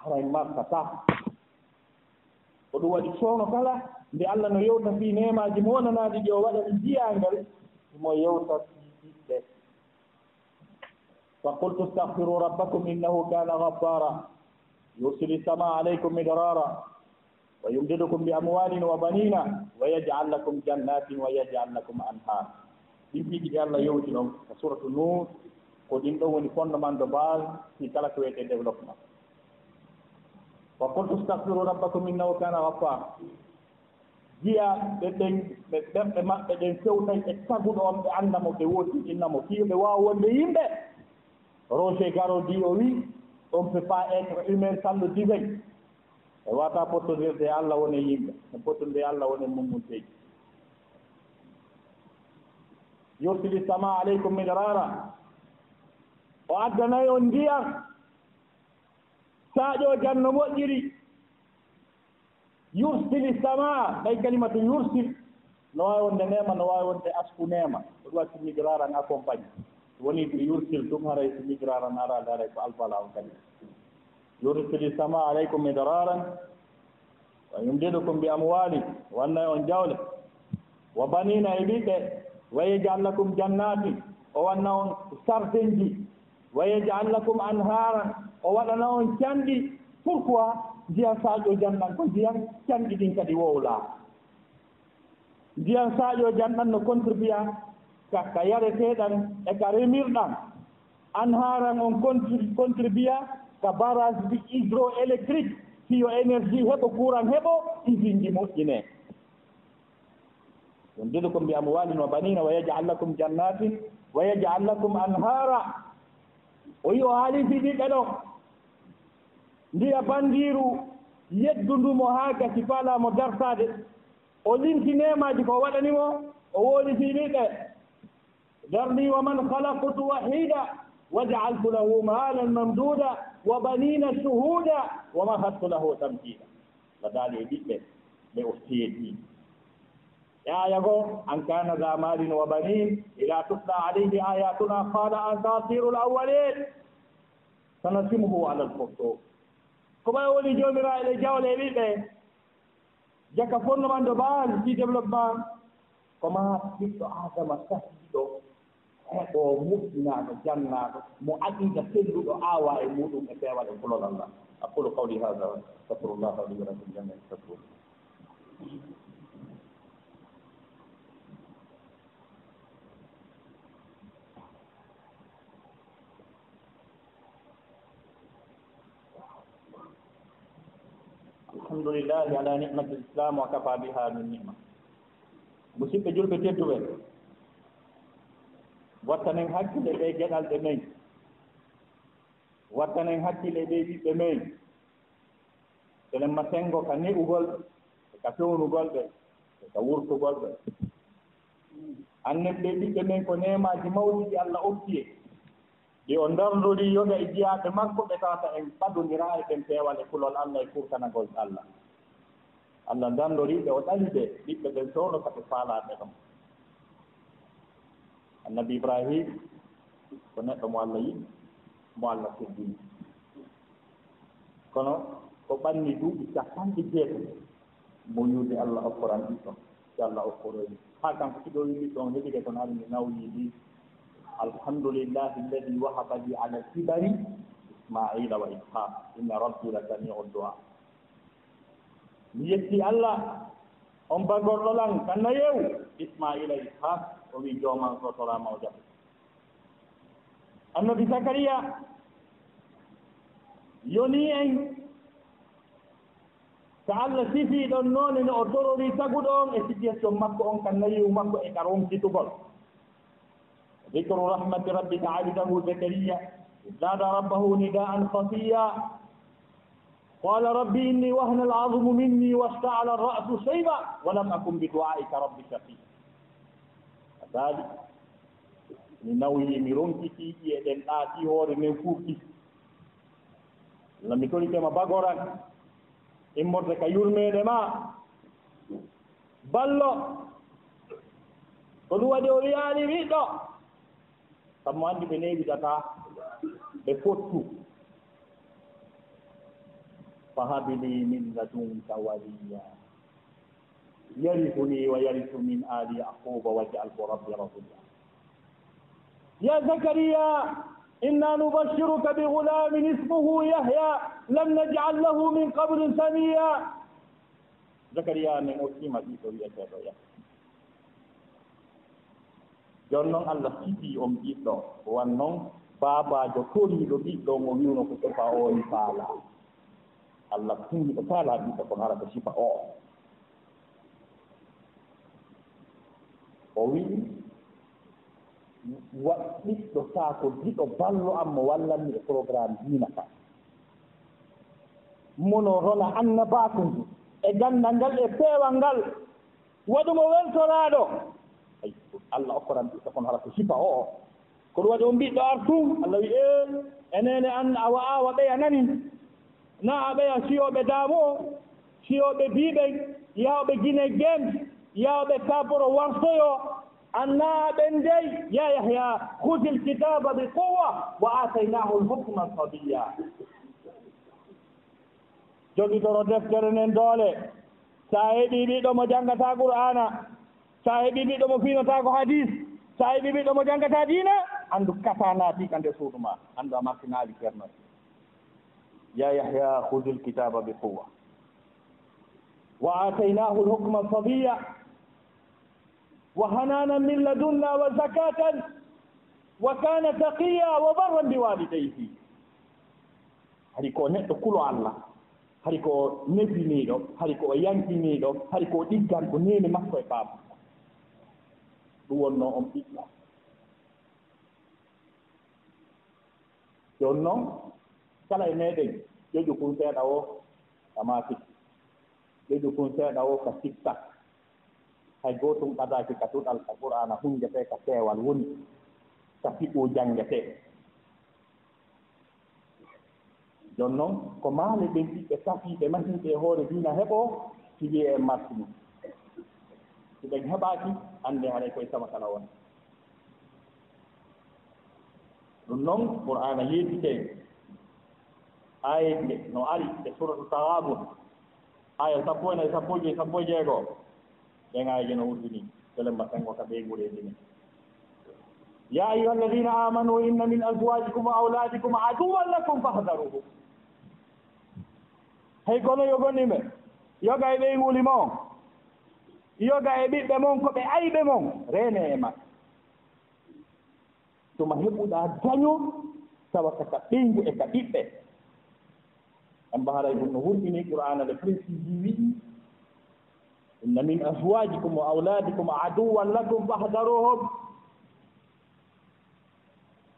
haray martata. Ko ɗum waɗi soono kala nde Allah no yewta fii neemaaji mo wonanaaɗi ɗi o waɗani jiyaangal, himo yewta fii ɓiɓɓe. فقلت استغفروا ربكم إنه كان غفارا يرسل السماء عليكم مدرارا ويمددكم بأموال وبنين ويجعل لكم جنات ويجعل لكم أنهارا. Ɗin piiji ɗi Allah yewti ɗon ka suuratu Nuur, ko ɗin ɗon woni fondement de base fii kala ko wiyetee développement. وقلت استغفروا ربكم إنه كان غفارا. Jiyaaɓe ɓen, ɓe, ɓerɗe maɓɓe ɗen fewtay e taguɗo on, ɓe annda mo, ɓe wootinɗinna mo, fii yo ɓe waawa wonde yimɓe. Roger Garaudy o wi, on ne peut pas être humain sans le divin. E wata pottondirde e Allah won e yimɓe, e pottondirde e Allah won e mummunteeji. يرسل السماء عليكم مدرارا. O addanay on ndiyam, saaƴo jan no moƴƴiri. Yursili samaa, ɓay kalimatu yursil, no waawi wonde neema, no waawi wonde asku neema. Ko ɗum waɗi midraaran accompagne. Woni ko yursil ɗum, haray so midraaran araade, haray ko alfala on kadi. Yursili samaa aleykum midraaran, wa yumdidukum bi amwaali, wanna on jawle, wa baniina e ɓiɓɓe, wa yaj'al lakum jannaatin, o wanna on sardenji, wa yaj'al lakum anhaaran, o waɗana on canɗi. Pourquoi? Ndiyan saaƴo janɗan ko ndiyan canɗi ɗin kadi wowlaa. Ndiyan saaƴo janɗan no contribuer ka, ka yareteeɗan e ka remirɗan. Anhaaran on contri-, contribuer ka barrage ji hydroélectrique, si yo énergie heɓo, courant heɓo, usine ji moƴƴinee. يمددكم بأموال وبنين ويجعل لكم جنات ويجعل لكم أنهارا. O yi o haali fii ɓiɓɓe ɗo. Ndiya bandiiru yeddu ndu mo haa gasi faalaa mo dartaade. O linti neemaaji ko waɗani mo, o woodi fii ɓiɓɓe. ذرني ومن خلقت وحيدا وجعلت له مالا ممدودا وبنين شهودا ومهدت له تمهيدا. Ladaali e ɓiɓɓe ɓe o seedii. E aaya goo, أن كان ذا مال وبنين إذا تتلى عليه آياتنا قال أساطير الأولين سنسمه على الخرطوم. Ko ɓay o woni joomiraaɗo e jawle e ɓiɓɓe. Jaka fondement de base du développement, ko maa ɓiɗɗo Aadama sahiiɗo, heɓo moƴƴinaaɗo, janngaaɗo, mo aqiida selluɗo aawaa e muuɗum e peewal e kulol Allah. أقول قولي هذا وأستغفر الله لي ولكم جميعا فاستغفروه. الحمد لله على نعمة الإسلام وكفى بها من نعمة. Musidɓe julɓe tedduɓe, wattanen hakkille ɓe geɗalɓe men, wattanen hakkille ɓe ɓiɓɓe men, enen ma senngo ka ne'ugol ɓe, e ka fewnugol ɓe, e ka wurtugol ɓe. Annen ɓe ɓiɓɓe men ko neemaaji mawɗi ɗi Allah okki en. Ɗi o ndarndori yoga e jiyaaɓe makko ɓe tawata en ɓadondiraa e ɓen peewal e kulol Allah e kurtanagol Allah. Allah ndarndori ɓe, o ɗali ɓe, ɓiɓɓe ɓen sowno ka ɓe faalaa ɓe ɗon. Annabi Ibrahim ko neɗɗo mo Allah yiɗi, mo Allah teddini. Kono ko ɓanni duuɓi capanɗe jeetati mo wi'ude Allah okkoran ɓiɗɗo, si Allah okkoroyi. Haa kanko si ɗo wi'i ɓiɗɗo on heɓike, kono hari mi nawyi ndi. الحمد لله الذي وهب لي على الكبر إسماعيل وإسحاق إن ربي لسميع الدعاء. Mi yetti Allah, on bagorɗo lan ka nayewu, Ismaila, Ishaq, o wi'i, "Jooman, sotoraama o jaɓi." Annabi Zakariya yoni en ka Allah sifii ɗon noone no o torori taguɗo on e situation makko on ka nayewu makko e ka ronkitugol. ذكر رحمة ربك عبده زكريا إذ نادى ربه نداء خفيا قال رب إني وهن العظم مني واشتعل الرأس شيبا ولم أكن بدعائك رب شقيا. A daali, mi nawyi, mi ronkitii ƴi'e ɗen ɗaatii, hoore nden fuurti. Allah, mi torike ma bagoran immorde ka yurmeende ma. Ballo, ko ɗum waɗi o wi'aali ɓiɗɗo. Sabu mo anndi ɓe neeɓidataa, ɓe fottu. فهب لي من لدنك وليا يرثني ويرث من آل يعقوب واجعله رب رضيا. يا زكريا إنا نبشرك بغلام اسمه يحيى لم نجعل له من قبل سميا. Zakariya, men okkiima ɓiɗɗo wi'eteeɗo Yahya. Jooni non, Allah sifii on ɓiɗɗo, wan non baabaajo toriiɗo ɓiɗɗo on, o wi'uno ko sifa o ni faala. Allah tun hiɗo faala ɓiɗɗo, kono hara ko sifa o. O wi'i, wa ɓiɗɗo saako giɗo ballo am mo wallanmi e programme diina ka. Mono rona annabaaku ngu e ganndal ngal e peewal ngal. Waɗu mo weltoraaɗo. Ay, Allah okkoran ɓiɗɗo, kono hara ko sifa o o. Ko ɗum waɗi on ɓiɗɗo artu, Allah wi'i, "Ee, enene an a wa'aa wa ɓeya nani." Na a ɓeya siyooɓe daamu o, siyooɓe biiɓe, yahooɓe Gine Gen, yahooɓe Kaboro wartoyo, an na a ɓen dey, ya Yahya, khudil kitaba bi quwwa, wa ataynahul hukma sabiyya. Jogitoro deftere nden doole. Sa heɓi ɓiɗɗo mo jangata Qur'aana, sa heɓi ɓiɗɗo mo fiinotaako hadis, sa heɓi ɓiɗɗo mo jangata diina, andu kata naati ka nder suudu ma, andu a martinaali Ceerno. Ya Yahya, khudil kitaba bi quwwa. Wa ataynahul hukma sabiyya. Wa hananan min ladunna wa zakatan wa kana taqiyya wa barran bi walidayhi. Hari ko neɗɗo kulo Allah, hari ko nefiniiɗo, hari ko o yankiniiɗo, hari ko o ɗigganɗo neene makko e baaba makko. Ɗum wonnoo on ɓiɗɗo. Jooni noon, kala e meeɗen, ƴoƴu kun seeɗa o, kama sikki. Ƴoƴu kun seeɗa o, ka sikka. Hay gootum ɓadaaki ka duɗal, ka Qur'aana hunnjetee, ka peewal woni, ka fiɓu janngetee. Jooni noon, ko maale ɗen ɓiɓɓe safiiɓe mahiiɓe e hoore diina heɓoo, si wiyee en marsi ɗum. Si ɓen heɓaaki, anndee haray koye sama kala woni. Ɗum noon, Qur'aana yeetike, aayeeje no ari e suuratu Taghaabun, aaya sappo e nayi, sappo e joyi, sappo e jeego. Ɓen aayeeje no urdini, selemba sengo ka ɓeyguureeji ni. يا أيها الذين آمنوا إن من أزواجكم وأولادكم عدوا لكم فاحذروهم. Hey kono yo gomɗinɓe, yoga e ɓeynguuli mon, yoga e ɓiɓɓe mon ko ɓe ayɓe mon, reenee e maɓɓe. Tuma heɓuɗaa daño, tawa ka, ka ɓeyngu e ka ɓiɓɓe. Amba haray ɗum no hurmini Qur'aana le précise wi'i, إن من أزواجكم وأولادكم عدوا لكم فاحذروهم.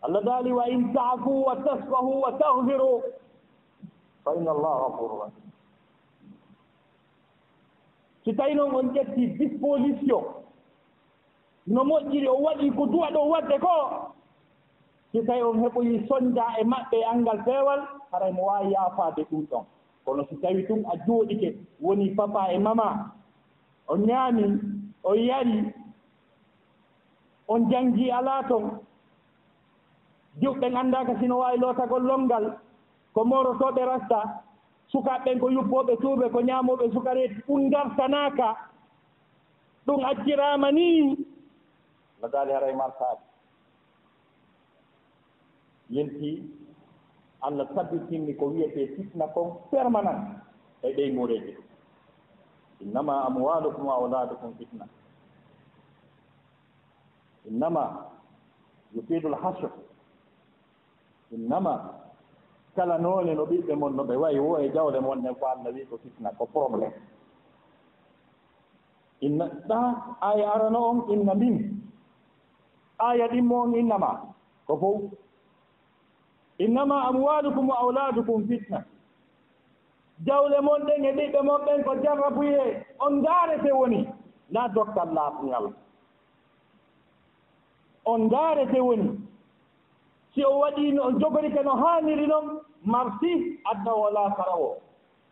Allah daali, وإن تعفوا وتصفحوا وتغفروا فإن الله غفور رحيم. Si tawi noon on ƴetti disposition, no moƴƴiri, o waɗi ko duwaɗo waɗde ko, si tawi on heɓoyi sonja e maɓɓe e anngal peewal, haray mo waawi yaafaade ɗum ɗon. Kono si tawi tun a jooɗike, woni papa e mama, on ñaami, on yari, on janngi alaa ton, diwɓe ɓen anndaaka si no waawi lootagol lonngal, ko moorotooɓe rasta, sukaaɓe ɓen ko yuppooɓe tuube, ko ñaamooɓe sukareeti, ɗum ngartanaaka, ɗum acciraama nii, no daali haray marsaade. Yonti Allah tabbitinni ko wiyetee fitna kon permanent e ɓeynguureeji ɗin. إنما أموالكم وأولادكم فتنة. إنما يفيد الحصر. إنما kala noone no ɓiɓɓe mon no ɓe wayi wo e jawle mon ɗen, ko Allah wi'i ko fitna, ko problème. Inna ɗa, aaya arano on, inna min. Aaya ɗimmo on, innama. Ko fow. إنما أموالكم وأولادكم فتنة. Jawle mon ɗen e ɓiɓɓe mon ɓen ko jarrabuyee, on ndaarete woni, na dokkal laaɓungal. On ndaarete woni. Si on waɗii no, on jogorike no haaniri non, marsi aduna o laakara o.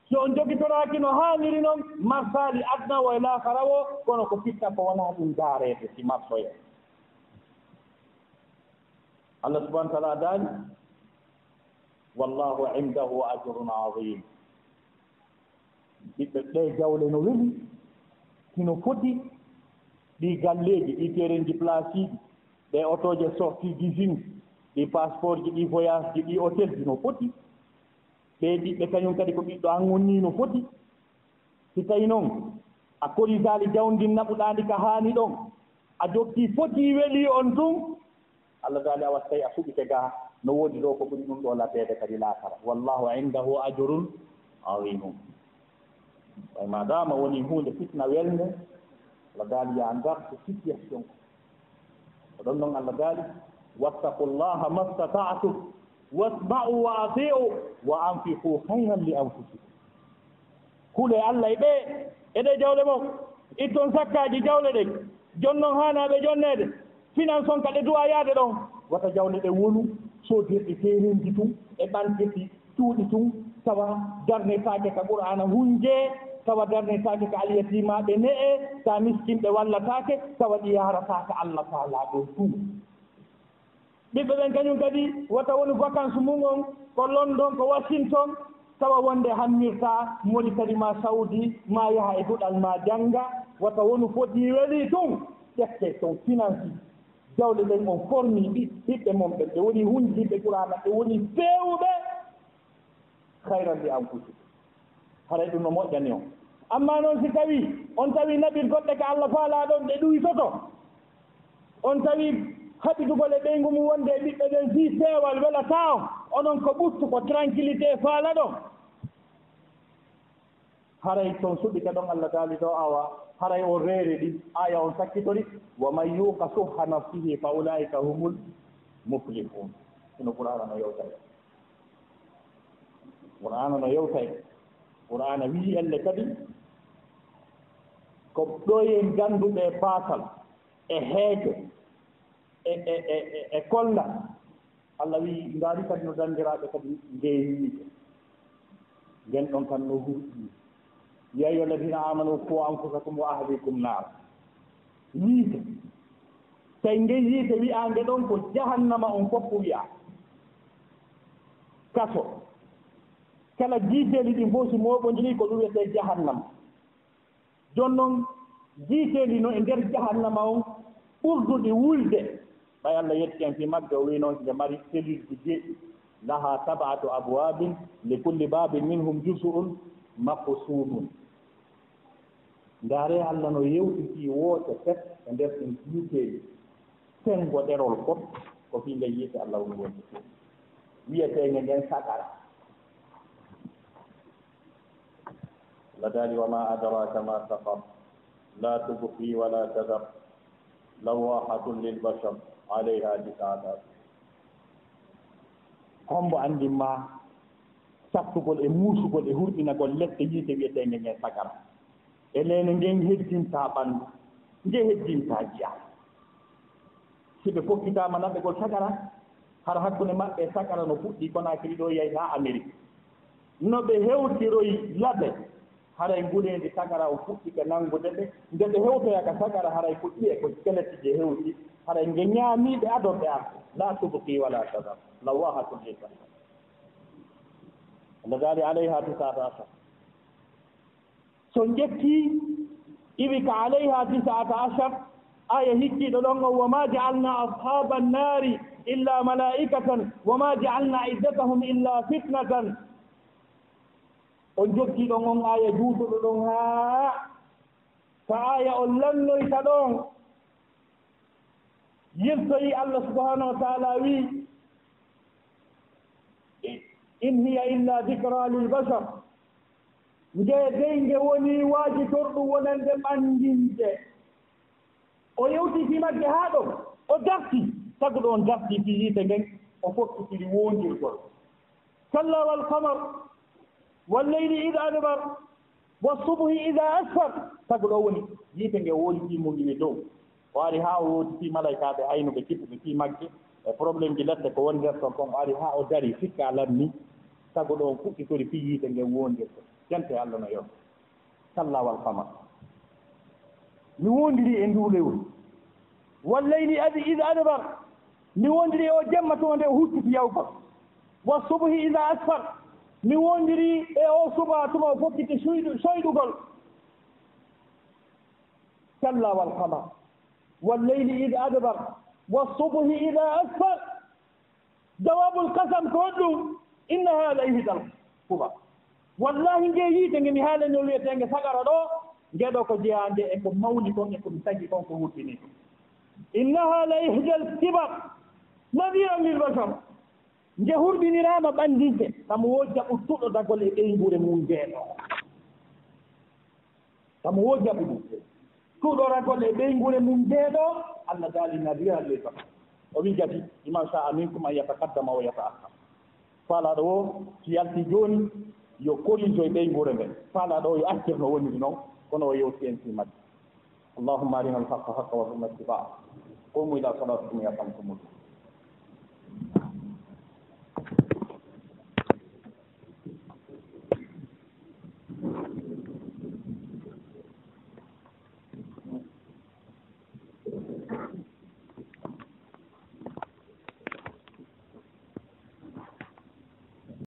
Si on jogitoraaki no haaniri non, marsaali aduna o e laakara o, kono ko fitna ko wonaa ɗum ndaareede si marsoyee. Allah subhanahu wa ta'ala daali, والله عنده أجر عظيم. Ɓiɓɓe ɓe jawle no weli, hino foti, ɗi galleeji, ɗi terrainji placeji, ɗe otooje sortie d'usine, ɗi passeportji, ɗi voyageji, ɗi hôtelji no foti. Ɓe ɓiɓɓe kañum kadi ko ɓiɗɗo an wonni no foti. Si tawi noon a korisaali jawdi ndin naɓuɗaa ndi ka haani ɗon, a jokki foti weli on tun, Allah daali, awa so tawi a suɓike ga, no woodi ɗo ko ɓuri ɗum ɗo labeede kadi laakara. والله عنده أجر عظيم. Way ma dama woni huunde fitna welnde, Allah daali, ya ngartu situation ko. Ko ɗon noon Allah daali, واتقوا الله ما استطعتم واسمعوا وأطيعوا وأنفقوا خيرا لأنفسكم. Hulee Allah e ɓe, e ɗe jawle mon. Itton sakkaaji jawle ɗen. Jonnon haanaaɓe jonneede. Finance on ka ɗe du'a yaade ɗon. Wata jawle ɗe wonu soodirɗi teerenji tun, e ɓantirɗi cuuɗi tun, tawa darnetaake ka Qur'aana hunjee, tawa darnetaake ka alyatiimaaɓe ne'e, tawa miskinɓe wallataake, tawa ɗi yaarataake Allah Taala ɗon tun. Ɓiɓɓe ɓen kañum kadi, wata wonu vacances mum on ko London, ko Washington, tawa wonde hammirta Mauritanie ma Saudi, ma yaha e duɗal ma jannga, wata wonu foti weli tun, ƴette ton finance, jawle ɗen on formi ɓi-, ɓiɓɓe mon ɓen, ɓe woni hundiiɓe Qur'aana, ɓe woni feewuɓe. خيرا لأنفسكم. Haray ɗum no moƴƴani on. Amma noon si tawi on tawi naɓir goɗɗe ka Allah faalaa ɗon ɗe ɗuytoto, on tawi haɓidugol e ɓeyngu mum wonde e ɓiɓɓe ɓen fii peewal welataa on, onon ko ɓuttu ko tranquillité faalaɗon. Haray ton suɓike ɗon Allah daali ɗo awa, haray on reere ɗi, aya on sakkitori, "Wa man yuqa shuhha nafsihi fa ulaika humul muflihun." Hino Qur'aana no yewtay. Qur'aana no yewtay. Qur'aana wi'i elle kadi, ko ɗoyen ganduɓe baasal e heege e, e, e, e, e kolla. Allah wi'i, ngaari kadi no dandiraaɓe kadi ngee yiite. Ngen ɗon kan no hurɗi. "Ya ayyuha alladhina amanu qu anfusakum wa ahlikum nar." Yiite. Tawi ngee yiite wi'aange ɗon ko jahannama on fof wi'a. Kaso. Kala jiiteeli ɗin fof si mooɓondiri ko ɗum wiyetee jahannama. Jooni non, jiiteeli no e nder jahannama on ɓurduɗi wulde. Ɓay Allah yetti en fii magge, o wi'i non nde mari selirji jeeɗi, "Laha sab'atu abwabin, li kulli babin minhum juz'un maqsumun." Ndaaree, Allah no yewti fii woote pet e nder ɗin jiiteeli. Senngo ɗerol fof ko fii nde yiite Allah woni wonde. Wi'eteende nden saqara. Allah daali, "Wa ma adraka ma saqar, la tubqi wa la tadhar, lawahatun lil bashar, alayha tis'ata ashar." Hombo anndin ma sattugol e muusugol e hurɓinagol lette yiite wi'eteende ngen saqara? E neene ngen heddintaa ɓanndu, nge heddintaa jiya. Si ɓe fokkitaama naɓegol saqara, hara hakkunde maɓɓe e saqara no fuɗɗi Konaakiri ɗo yahi haa Amerik. No ɓe hewtiroyi laɓe, haray nguleendi saqara on fuɗɗike nanngude ɓe. Nde ɓe hewtoya ka saqara, haray ko ƴi'e, ko skeleti je hewti, haray nge ñaamii ɓe adon ɓe arde. La tubqi wala tadhar, lawahatun lil bashar. Allah daali alayha tis'ata ashar. So ƴetti iwi ka alayha tis'ata ashar, aya hikkiiɗo ɗon on, "Wa ma ja'alna ashaban nari illa malaikatan, wa ma ja'alna iddatahum illa fitnatan." On jokki ɗon on aya juutuɗo ɗon haa ka aya on lannoyta ɗon. Yiltoyi Allah subhanahu wa ta'ala wi, "In hiya illa dhikra lil bashar." Nge dey nge woni waaji torɗum wonande ɓannginde. O yewti fii magge haa ɗon, o darti, taguɗo on darti fii yiite ngen, o fokkitiri woondirgol. Kalla wal qamar, wal layli id adbar, was subhi ida asfar. Taguɗo woni yiite nge wooliti mo ngiwi dow. O ari haa o wooti fii malaykaaɓe aynuɓe kippuɓe fii magge, e problème ji lette ko woni nder ton kon. O ari haa o dari, sikka lanni. Taguɗo on fuɗɗitori fii yiite ngen woondirgol. Jante Allah no yo. Kalla wal qamar. Mi woondiri e nduu lewru. Wal layli adi id adbar. Mi woondiri e o jemma to nde o hucciti yawgol. Wa subhi ida asfar. Mi woondiri e o suba tuma o fokkiti suyɗu-, soyɗugol. Kalla wal qamar. Wal layli id adbar. Wa subhi ida asfar. Jawabul qasam ko honɗum? Innaha la ihdal kubar. Wallahi, nge yiite nge mi haalani on wi'eteenge saqara ɗo, nge ɗo ko jeyaande e ko mawni kon e ko mi tagi kon ko hurɓini kon. Innaha la ihdal kibar. Nadiran lil bashar. Nge hurɓiniraama ɓanndinde, kamo wo jaɓutuɗo dagol e ɓeynguure mum ndee ɗo. Kamo wo jaɓuɗo. Kuɗoragol e ɓeynguure mum ndee ɗo, Allah daali nadiran lil bashar. O wi gati, liman sha'a minkum an yataqaddama wa yata'akhkhar. Faalaaɗo o, si yalti jooni, yo korijo e ɓeynguure nde. Faalaaɗo o, yo accir no woniri non, kono o yewti en fii majje. Allahumma arina al-haqqa haqqa warzuqna ittiba'a. Qumu ila salatikum yarhamkumullah.